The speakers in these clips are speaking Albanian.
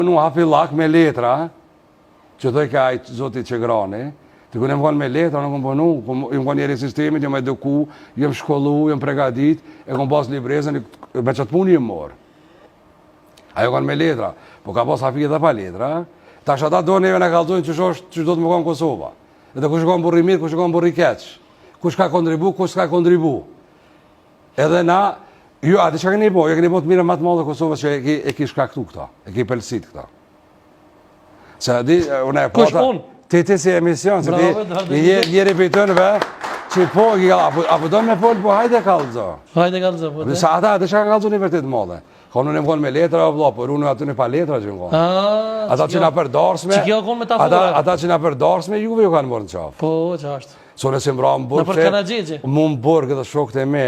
punu hafillak me letra, që thojke ai zoti Çegrani, ti ku jem konë me letra, nuk kom punu, jom konë njeri i sistemit, jom eduku, jom shkollu, jom pregadit, e kom pas librezën, me qatë punë jom morë. Ajo kanë me letra, po ka pas hafi edhe pa letra, tash ata do neve na kallzojnë qysh është, qysh do të me konë Kosova. Edhe kush ka konë burrë i mirë, kush ka konë burrë i keq. Kush ka kontribu, kush s'ka kontribu. Edhe na, ju, a di çka keni bo? Ju keni bo të mirën ma të madhe Kosovës që e ki, e ki shkaktu këta, e ki pelsit këta. Se a di, unë e pata... Kush unë? Ti ti si emision, se ti je njeri prej tënve, që po, apo, apo do me fol, po hajde kallzo. Hajde kallzo, po. Dhe sa ata, atë çka kanë kallzu një vërtet të madhe. Ka unë jem konë me letra, o vlla, po runu aty në pa letra që në konë. Ah, ata që na për darsme, që kjo konë metafora. Ata, ata që na për darsme, juve ju kanë morë në qafë. Po, që ashtë. Se unë si mbra në burg, Në për kanagjegjë. Mu në burg edhe shokët e me,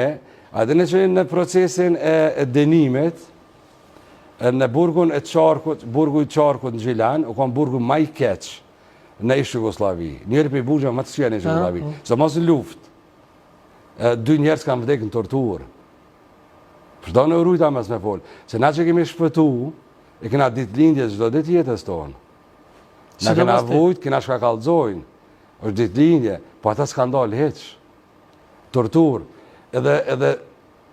a dini që në procesin e, e dënimit, në burgun e qarkut, burgu i qarkut në Gjilan, u konë burgu ma i keq në ish Jugosllavi. Njëri prej burgjeve më të këqija në ish Jugosllavi. Sidomos në luftë. Dy njerëz kanë vdekë në torturë. Përdo në rujta mes me folë. Se na që kemi shpëtu, e kena ditëlindje çdo ditë jetës tonë. Na kena vujt, kena shka kallzojnë. është ditëlindje, po ata s'kanë dalë hiç. Torturë. Edhe, edhe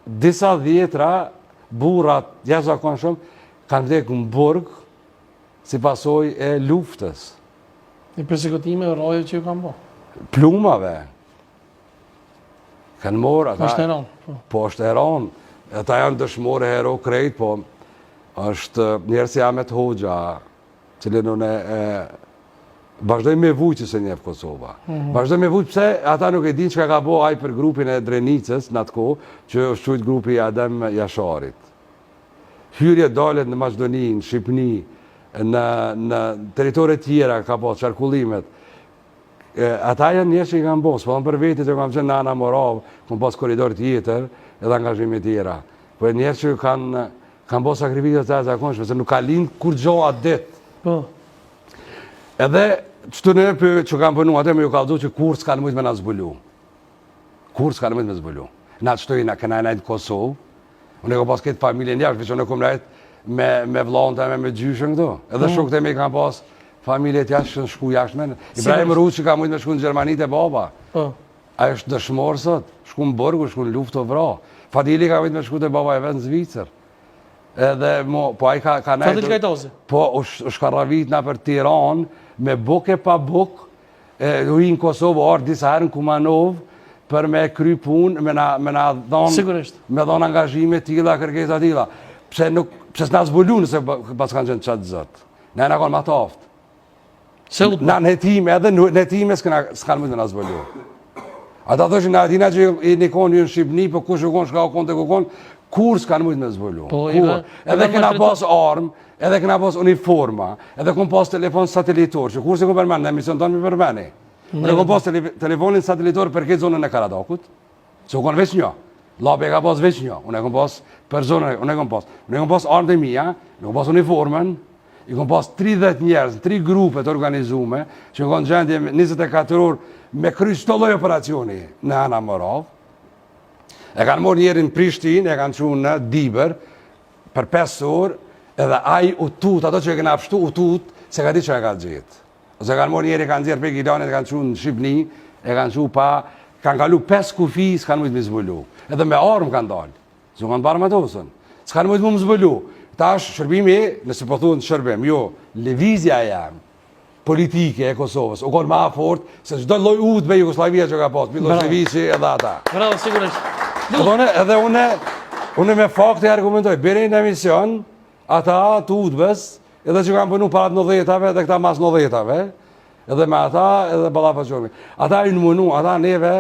disa dhjetra burra të jashtëzakonshëm kanë vdekë në burg si pasojë e luftës. E persekutime e rrahjeve që ju kanë bo. Plumave. Kanë morë ata. Është e ronë. Po. po është e ronë. Ata janë dëshmorë hero krejt, po është njerëz si Ahmet Hoxha, cilin unë e vazhdoj me vujt që s'e njef Kosova. Mm -hmm. Vazhdoj me vujt pse ata nuk e din çka ka bo ai për grupin e Drenicës në atë kohë, që është qujt grupi i Adem Jasharit. Hyrje daljet në Maqedoni, në Shqipni, në, në territore tjera ka pas qarkullimet. E, ata janë njerëz që i kanë bo, s'po për veti që kam qenë në Anamoravë, kom pas korridor tjetër edhe angazhime tjera. Po e njerëz që kanë Kanë bo sakrifica të jashtëzakonshme, se nuk ka lind kurgjo atë ditë. Po. Edhe qëtu në për që kanë punu atë me ju kallzu që kurrë s'kanë mujtë me na zbulu. Kurrë s'kanë mujtë me zbulu. Na qëtu i na kena nejtë në Kosovë, unë e kom pas këtë familjen jashtë, veç unë e kom nejtë me, me vllanë teme me gjyshën këtu. Edhe mm. shokët e mi kanë pas familjet jashtë, që shku jashtë me. Ibrahim Ruçi ka mujtë me shku në Gjermani te baba. Po. Ai është dëshmor sot, shku në burg, shku në luftë u vra. Fadili ka mujtë me shku te baba e vet në Zvicër. Edhe mo, po ai ka ka nejt. Fadil Kajtazi. Po u shkarravit nëpër Tiranë me bukë e pa bukë, e u hi në Kosovë, ardh disa herë në Kumanovë për me kry punë, me na me na dhon Sigurisht. Me dhon angazhime të tilla, kërkesa të tilla. Pse nuk pse s'na zbulu nëse paskan qenë qaq zot. Na jena kon ma të aftë. Se u Na në hetime, edhe në hetime s'kanë mujtë me na zbulu. Ata thoshin, na dina që jeni konë ju në Shqipni, po kush u konë, shka u konë, te ku konë, kurrë s'kanë mujtë me zbulu. Po, kur. Edhe kena pas armë, edhe kena pas uniforma, edhe kom pas telefon satelitor, që kurrë s'e kom përmenë, në emision tonë me përmeni. Edhe kom pas telefonin satelitor për këtë zonën e Karadakut, Se u konë veç një. Llapi e ka pas veç një. Unë e kom pas për zonën, unë e kom pas. Unë e kom pas armët e mija, unë e kom pas uniformën, i kom pas 30 njerëz, 3 grupe të organizume, që në konë gjendje 24 orë me kry çdo lloj operacioni në Anamoravë. E kanë morë njerin në Prishtinë, e kanë çu në Dibër, për 5 orë, edhe ai u tut, ato që e kena pshtu, u tut, s'e ka di që e ka gjetë. Ose kanë morë njeri, kanë nxjerrë prej Gjilanit, kanë çu në Shqipni, e kanë çu pa, kanë kalu 5 kufi, s'kanë mujtë me zbulu. Edhe me armë kanë dalë, s'u kanë armatosën. S'kanë mujtë me më zbulu. Tash, shërbimi, nëse po thunë shërbim, jo, lëvizja jem, politike e Kosovës, u konë ma fort, se çdo lloj UDB Jugosllavia që ka pas, Miloševići edhe ata. Bravo, sigurisht. Edhe, edhe une, une me fakte argumentoj, bjeri në emision, Ata të UDB-s, edhe që kanë punu para të nëdhetave, edhe këta mas nëdhetave, edhe me ata, edhe ballafaqohemi. Ata i në mënu, ata neve...